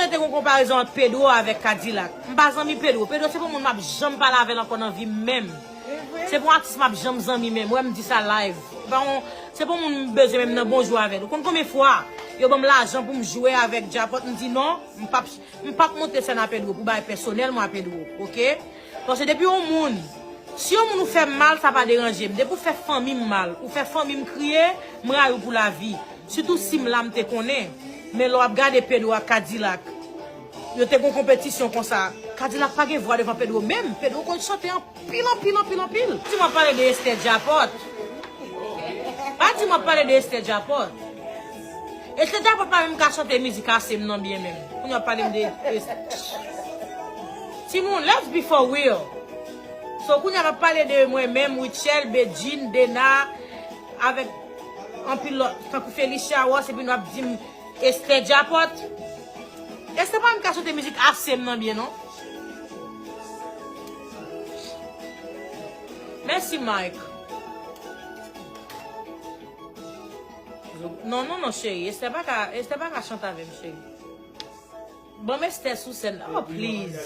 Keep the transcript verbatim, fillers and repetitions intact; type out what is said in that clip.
Te gon konparezon ant Pedro avèk Kadilak. M pa zanmi Pedro. Pedro se pa moun m ap janm pale avè l ankò nan vi m menm. Se pa yon atis m ap janm zanmi menm. Wè m di sa live. Se pa yon, se pa yon moun m bezwen menm nan bonjou avè l. Ou konn konbyen fwa yo ban m lajan pou m jwe avèk Djapòt, m di non, m p ap, m p ap monte sèn a Pedro pou bagay pèsonèl mwen a Pedro, oke? Paske depi yon moun, si yon moun ou fè m mal, sa pa deranje m. Depi ou fè fanmi m mal, ou fè fanmi m kriye, m rayi w pou lavi. Sitou si m la m te konnen. Men lè w ap gade Pedro ak Kadilak, yo te gon konpetisyon konsa. Kadilak pa gen vwa devan Pedro menm. Pedro konn chante anpil, anpil, anpil, anpil. Di m ap pale de Esther Djapòt. Pa di m ap pale de Esther Djapòt. Esther Djapòt pa menm ka chante mizik ase m nan byen menm. Kounye a pale m de Esther. Timoun, let's be for real. So, kounye a m ap pale de mwen menm, Rutshelle, Bedjine, Dena, avèk anpil lòt, tankou Felicia Ross, epi nou ap di m Esther Djapòt. Esther pa menm ka chante mizik ase m nan byen, non. Mèsi, Mike. Non, non, non, cheri. Esther pa ka, Esther pa ka chante avè m, cheri. Ban m Esther sou sèn. Oh, please.